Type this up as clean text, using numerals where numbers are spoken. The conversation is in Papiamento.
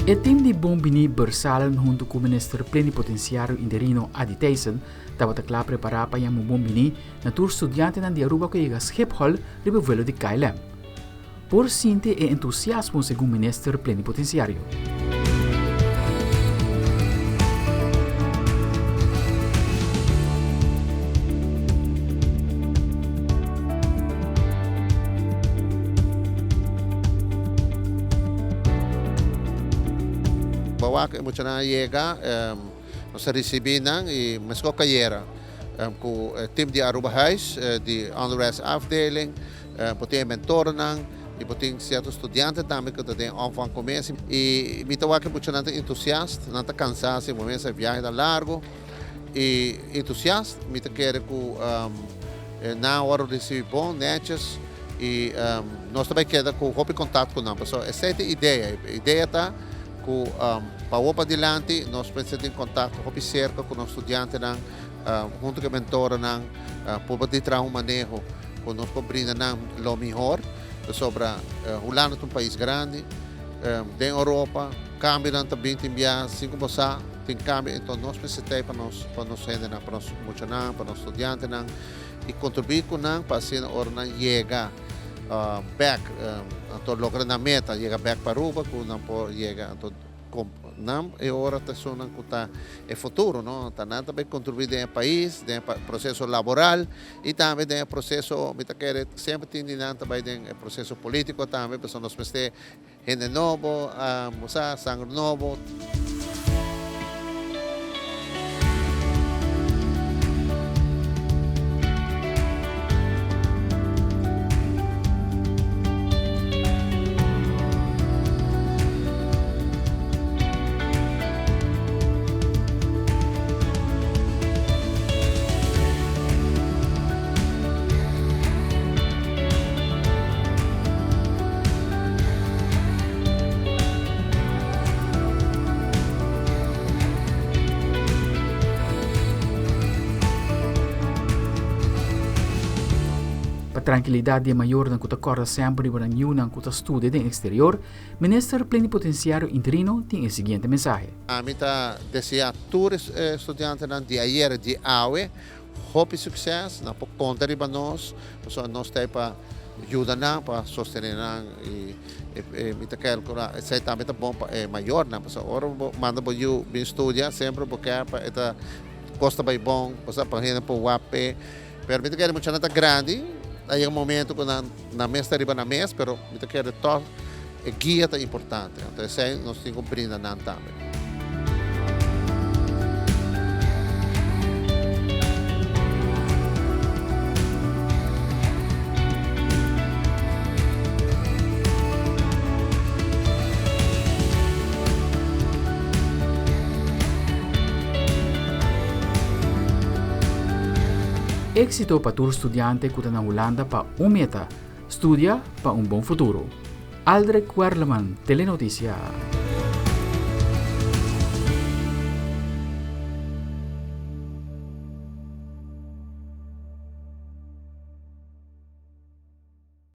E team di Bon Bini Bersalen hunto cu Minister Plenipotenciario Interino Adi Thijssen tabata cla prepara pa yama un bon bini na tur studiantenan di Aruba cu a yega Schiphol riba e vuelo di KLM. Por sinti e entusiasmo segun Minister Plenipotenciario. Bawa ku e muchanan a yega, nos a risibí nan i meskos kayera ku e tim di Arubahuis, di onderwijsafdeling, bo tin e mentornan i bo tin sierto studiante tambe ku ta den opvangcommissie. I mi ta wak e muchanan ta entusiast, nan ta kansá si bo mester e viahe ta largu i entusiast. Mi ta kere ku nan a wòrdu risibí bon, nètjes i nos ta bai keda ku hopi kontakto ku nan pasobra esei ta e idea. E idea ta ku pa awor padilanti nos mester tin kontakto hopi serka ku nos studiantenan huntu ku e mentorenan por di traha un maneho ku nos por brinda nan lo mihor pasobra Hulanda ta un pais grandi den Europa kambionan ta bin tin bia sin ku bo sa tin kambio enton nos mester ta ei pa nos pa nos hendenan pa nos muchanan pa nos studiantenan i kontribuí ku nan pa asina ora nan yega bek anto logra nan meta yega bek pa Aruba ku nan por yega anto Nan e ora ta esunnan ku ta e futuro, no? Ta nan ta bai kontribuí den e pais, den e proseso laboral i tambe den e proseso, mi ta kere semper tin di nan ta bai den e proseso polítiko tambe, pasobra nos mester hende nobo, bo sa, sanger nobo. Pa trankilidat di e mayornan ku ta kòrda semper riba nan yunan ku ta studia den eksterior, Minister Plenipotenciario Interino tin e siguiente mensahe. Ami ta desea tur e studiantenan di ayer i di awe hopi sukses. Nan por konta riba nos, pasobra nos ta ei pa yuda nan, pa sostene nan i mi ta kere ku esei tambe ta bon pa e mayornan, pasobra ora bo manda bo yu bin studia semper bo ke pa e ta kos ta bai bon, pasobra pa hende por wak p'e. Pero mi ta kere muchanan ta grandi, a yega momento ku nan nan mes ta riba nan mes, pero mi ta kere tòg e guia ta importante. Anto esei nos tin ku brinda nan tambe. Éxito pa tur studiante ku ta na Hulanda pa un meta, studia pa un bon futuro. Aldrich Werleman, Telenoticia.